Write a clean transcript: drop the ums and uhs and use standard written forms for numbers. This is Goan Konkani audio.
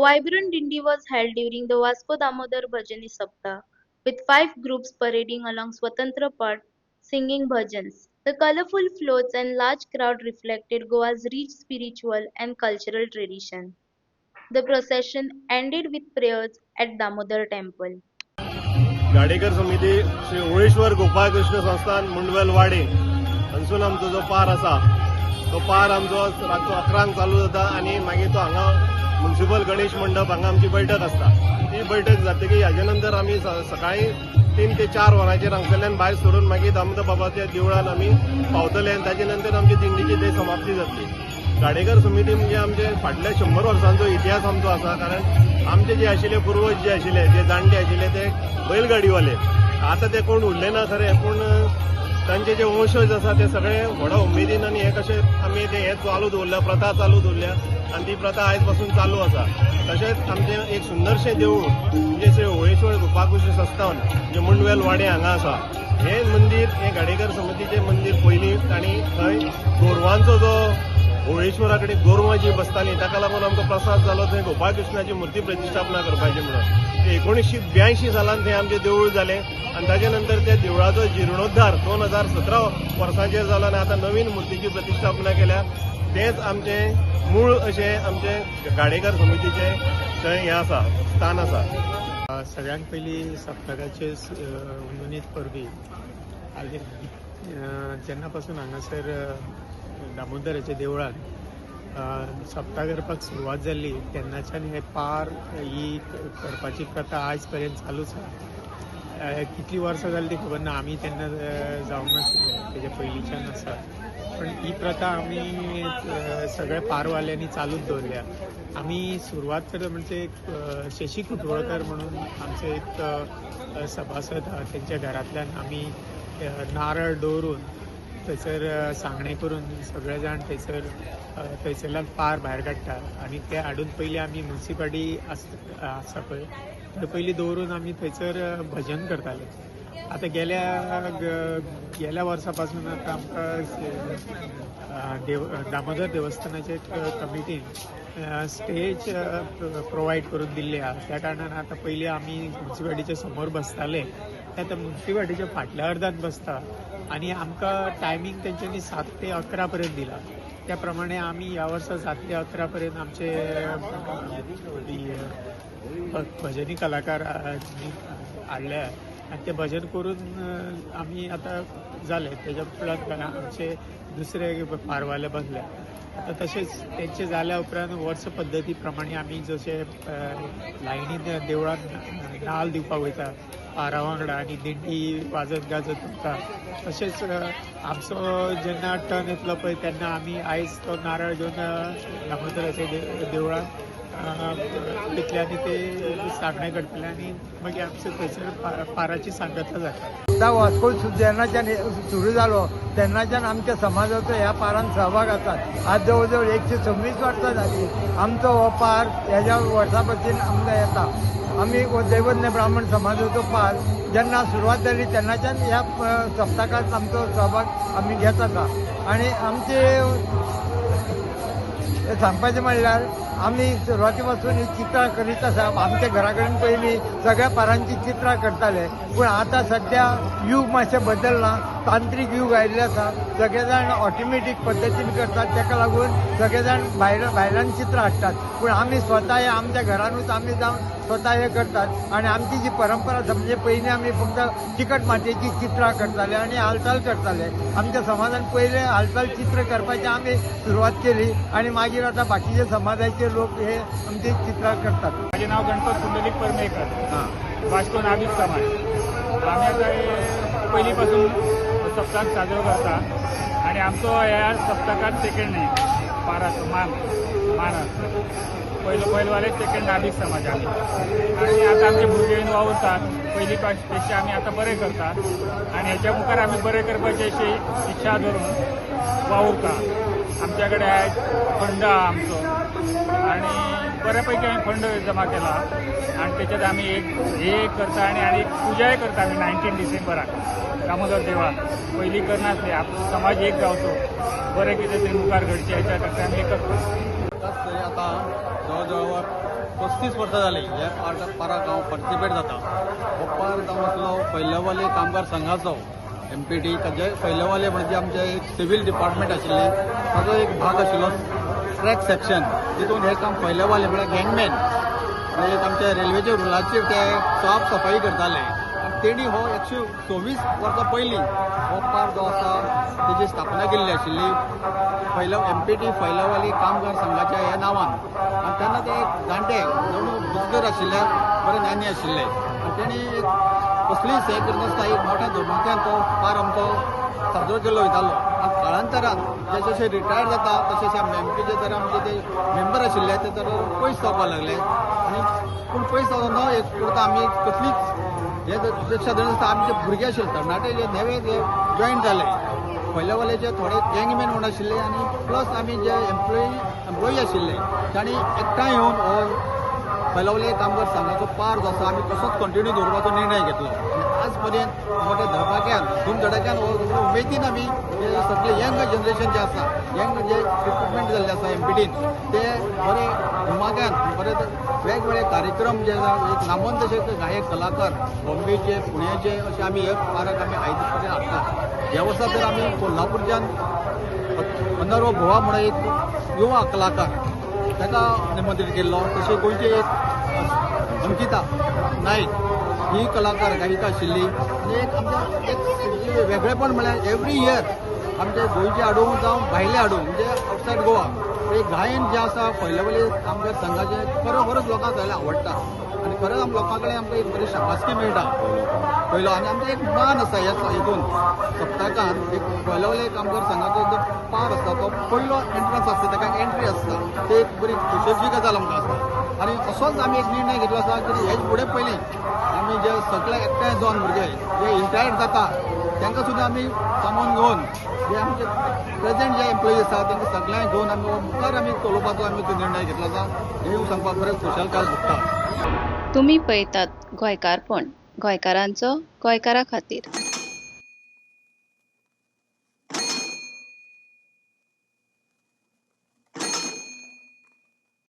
vibrant Dindi was held during the Vasco Damodar Bhajani Saptah, with five groups parading along Swatantra Path singing bhajans. The colorful floats and large crowd reflected Goa's rich spiritual and cultural tradition. The procession ended with prayers at Damodar Temple. Gadekar समिती, श्री होळेश्वर गोपाळकृष्ण संस्थान, मुंडवेल वाडे हांगसून आमचो जो पार आसा, तो पार आमचो रातचो 11ंक चालू जाता आनी मागीर तो हांगा म्युन्सिपल गणेश मंडप हांगा आमची बैठक आसता. ती बैठक जातकीर हाजे नंतर आमी सकाळी 3 ते 4 वरांचेर हांगसरल्यान भायर सरून मागीर दामोदर बाबाच्या देवळान आमी पावतले आनी ताजे नंतर आमची दिंडीची थंय समाप्ती जातली. गाडेकर समिती म्हणजे आमचे फाटल्या 100 वर्सांचो इतिहास आमचो आसा, कारण आमचे जे आशिल्ले पुर्वज जे आशिल्ले, जे जाणटे आशिल्ले, ते बैलगाडीवाले. आतां ते कोण उरले ना खरे, पूण तांचे जे वंशज आसा ते सगळे व्हडा उमेदीन आनी हे कशे आमी ते हे चालू दवरल्या, प्रथा चालू दवरल्या आनी ती प्रथा आयज पासून चालू आसा. तशेंच आमचें एक सुंदरशें देवूळ म्हणजे श्री होळेश्वर गोपाळकृष्ण संस्थान जे मुंडवेल वाडे हांगा आसा, हें मंदीर, हें गाडेकर समितीचें मंदीर पयलीं तांणी थंय गोरवांचो जो होळेश्वरा कडेन गोरवां जी बसतालीं, ताका लागून आमकां प्रसाद जालो थंय गोपाळकृष्णाची मुर्ती प्रतिश्ठापना करपाची म्हणून. ते 1982 सालान थंय आमचें देवूळ जालें आनी ताजे नंतर त्या देवळाचो जिर्णोद्धार 2017 वर्साचेर जालो आनी आतां नवीन मुर्तीची प्रतिश्ठापना केल्या. तेंच आमचें मूळ अशें आमचें गाडेकर समितीचें थंय हें आसा, स्थान आसा. सगळ्यांत पयलीं सप्तकाचे हुनहुनीत परबीं. आनी जेन्ना पासून हांगासर दामोदराच्या देवळान सप्ता करपाक सुरवात जाल्ली, तेन्नाच्यान हे पार ही करपाची प्रथा आयज पर्यंत चालूच आसा. कितलीं वर्सां जालीं ती खबर ना, आमी तेन्ना जावंक नाशिल्ले, तेच्या पयलींच्यान आसा. पण ही प्रथा आमी सगळ्या पारवाल्यांनी चालूच दवरल्या. आमी सुरवात करता म्हणजे एक शशी कुटवळकर म्हणून आमचे एक सभासद आहा, तेंच्या घरांतल्यान आमी नारळ दवरून थंयसर सांगणें करून सगळे जाण थंयसर थंयसरल्यान पार भायर काडटा आनी ते हाडून पयलीं आमी मुन्सिपालिटी आसा पळय, थंय पयलीं दवरून आमी थंयसर भजन करताले. आतां गेल्या वर्सा पासून आतां आमकां दामोदर देवस्थानाचे कमिटीन स्टेज प्रोवायड करून दिल्ली आहा. त्या कारणान आतां पयलीं आमी मुन्सिपालिटीच्या समोर बसताले, ते आतां मुन्सिपालिटीच्या फाटल्या अर्दान बसता आनी आमकां टायमींग तेंच्यांनी 7 ते 11 पर्यंत दिला. त्या प्रमाणे आमी ह्या वर्सा 7 ते 11 पर्यंत आमचे भजनी कलाकार हाडले आनी ते भजन करून आमी आतां जाले. तेज्या उपरांत आमचे दुसरे पारवाले बसले. आतां तशेंच तेंचे जाल्या उपरांत वर्स पद्दती प्रमाणे आमी जशे लायनीन देवळान नाल दिवपाक वयता पारा वांगडा आनी दिंडी वाजत गाजत वता, तशेंच आमचो जेन्ना टर्न येतलो पळय, तेन्ना आमी आयज तो नारळ घेवन दामोदराच्या देवळान वयतले आनी ते सांगणें करतले आनी मागीर आमचे थंयसर पाराची सांगता जाता. आतां वास्को जेन्नाच्यान सुरू जालो, तेन्नाच्यान आमच्या समाजाचो ह्या पारान सहभाग आसा. आज जवळ जवळ 126 वर्सां जाली आमचो हो पार ह्याच्या वर्सा पासून आमकां येता. आमी हो दैवज्ञ ब्राह्मण समाजाचो पार जेन्ना सुरवात जाली, तेन्नाच्यान ह्या सप्तकात आमचो सहभाग आमी घेत आसा. आनी आमचे हे सांगपाचें म्हणल्यार आमी सुरवाती पासून ही चित्रां करीत आसा. आमच्या घरा कडेन पयलीं सगळ्या पारांची चित्रां करताले, पूण आतां सद्या युग मातशें बदललां, तांत्रीक युग आयिल्लें आसा. सगळे जाण ऑटोमॅटीक पद्दतीन करतात. ताका लागून सगळे जाण भायर भायल्यान चित्रां हाडटात, पूण आमी स्वता हे आमच्या घरानूच आमी जावन स्वता हे करतात. आनी आमची जी परंपरा आसा, म्हणजे पयलीं आमी फक्त चिकट मातयेची चित्रां करताले आनी हालचाल करताले. आमच्या समाजान पयलें हालचाल चित्र करपाची आमी सुरवात केली आनी मागीर आतां बाकीचे समाजाचे लोक हे आमची चित्रां करतात. माझे नाव गणपत पुंडलिक परमेकर, वास्को नाभिक समाज. आमी आतां हे पयलीं पासून सप्तक साजरो करता आनी आमचो ह्या सप्तकात सेकंड न्ही पाराचो मान मान आसता. पयलो पयलवाले, सेकंड नाभिक समाज आमी. आनी आतां आमचे भुरगे येवन वावुरतात. पयलीं पेक्षा आमी आतां बरें करतात आनी हेच्या मुखार आमी बरें करपाची अशी इच्छा धरून वावुरता. आमच्या कडेन आयज फंड आहा आमचो आणि बऱ्यापैकी आम्ही फंड जमा केला आणि त्याच्यात आम्ही एक हे एक करता आणि आणि एक पूजाय करता आमी 19 डिसेंबराक दामोदर देवळान. पयलीं करनासले. आपलो समाज एक जावचो, बरें कितें तरी मुखार घडचें, हेच्या खातीर आमी हे करता. म्हाकाच तरी आतां जवळ जवळ 35 वर्सां जालीं ह्या पाराक हांव पार्टिसिपेट जाता. हो पार जावन आसलो फैलेवाले कामगार संघाचो, एमपीटी. ताजे फैलेवाले म्हणजे आमचे एक सिवील डिपार्टमेंट आशिल्लें, ताजो एक भाग आशिल्लो ट्रॅक सेक्शन. तितून हें काम फैलेवाले म्हळ्यार गँगमॅन, म्हणजे एक आमच्या रेल्वेच्या रुलाचेर ते साफ सफाई करताले आनी तेणी हो 126 वर्सां पयलीं हो पार जो आसा तेजी स्थापना केल्ली आशिल्ली फैल एमपीटी फैलवाली कामगार संघाच्या ह्या नांवान. आनी तेन्ना ते एक जाणटे जणू बुजगर आशिल्ले, बरे ज्ञानी आशिल्ले आनी तेणी एक कसलीच हें करनासतना एक मोठ्या धमाक्यान तो पार आमचो साजरो केल्लो वयतालो. आनी काळांतरान जशे जशे रिटायर जाता तशे तशे एमपीचे तर आमचे ते मेंबर आशिल्ले ते तर पयस जावपाक लागले. आनी पूण पयस जावन न एक करता आमी कसलीच हे अपेक्षा धरनासतना आमचे भुरगे आशिल्ले, तरणाटे जे नवे जे जॉयन जाले, पयलेवालेचे थोडे गँगमॅन म्हूण आशिल्ले आनी प्लस आमी जे एम्प्लॉई आशिल्ले, तांणी एकठांय येवन हो फैलवले कामगार संघाचो पार जो आसा आमी तसोच कंटिन्यू दवरपाचो निर्णय घेतलो. आनी आज पर्यंत मोठ्या धपाक्यान, धूमधडाक्यान हो उमेदीन आमी हे सगळे यंग जनरेशन जे आसा, यंग जे रिक्रुटमेंट जाल्ले आसा एमपीटीन, ते बरे धुमाक्यान बरे वेगवेगळे कार्यक्रम जे आसा, एक नामवंत अशे गायक कलाकार बॉम्बेचे, पुण्याचे अशे आमी हे पाराक आमी आयज पर्यंत हाडटा. ह्या वर्सा तर आमी कोल्हापूरच्यान अनर्व गोवा म्हणून एक युवा कलाकार ताका निमंत्रीत केल्लो. तशें गोंयचे एक अंकिता नायक ही कलाकार गायिका आशिल्ली. आनी एक आमच्या एक वेगळेपण म्हळ्यार एवरी इयर आमचे गोंयचे हाडूं जावं भायले हाडूं, म्हणजे आवटसायड गोवा, एक गायन जें आसा पयले पयले आमच्या संघाचें खरोखरच लोकांक सगळ्यांक आवडटा आनी खरेंच आम लोकां कडेन आमकां एक बरी शाबासकी मेळटा पयलो. आनी आमचो एक मान आसा ह्या हितून सप्तकान एक पयले कामगार संघाचो जो पार आसता तो पयलो एंट्रन्स आसता, ताका एंट्री आसता, ते एक बरी खोशयेची गजाल आमकां आसता. आनी असोच आमी एक निर्णय घेतलो आसा की हेच फुडें पयलीं आमी जे सगळे एकठांय जावन भुरगे जे रिटायर्ड जाता तांकां सुद्दां आमी सामोन घेवन, जे आमचे प्रेझेंट जे एम्प्लॉई आसा तांकां सगळ्यांक घेवन आमी हो मुखार आमी चलोवपाचो आमी तो निर्णय घेतलो आसा. हें सांगपाक बरें खुशालकाय भोगता. तुमी पळयतात गोंयकारपण, गोंयकारांचो, गोंयकारा खातीर.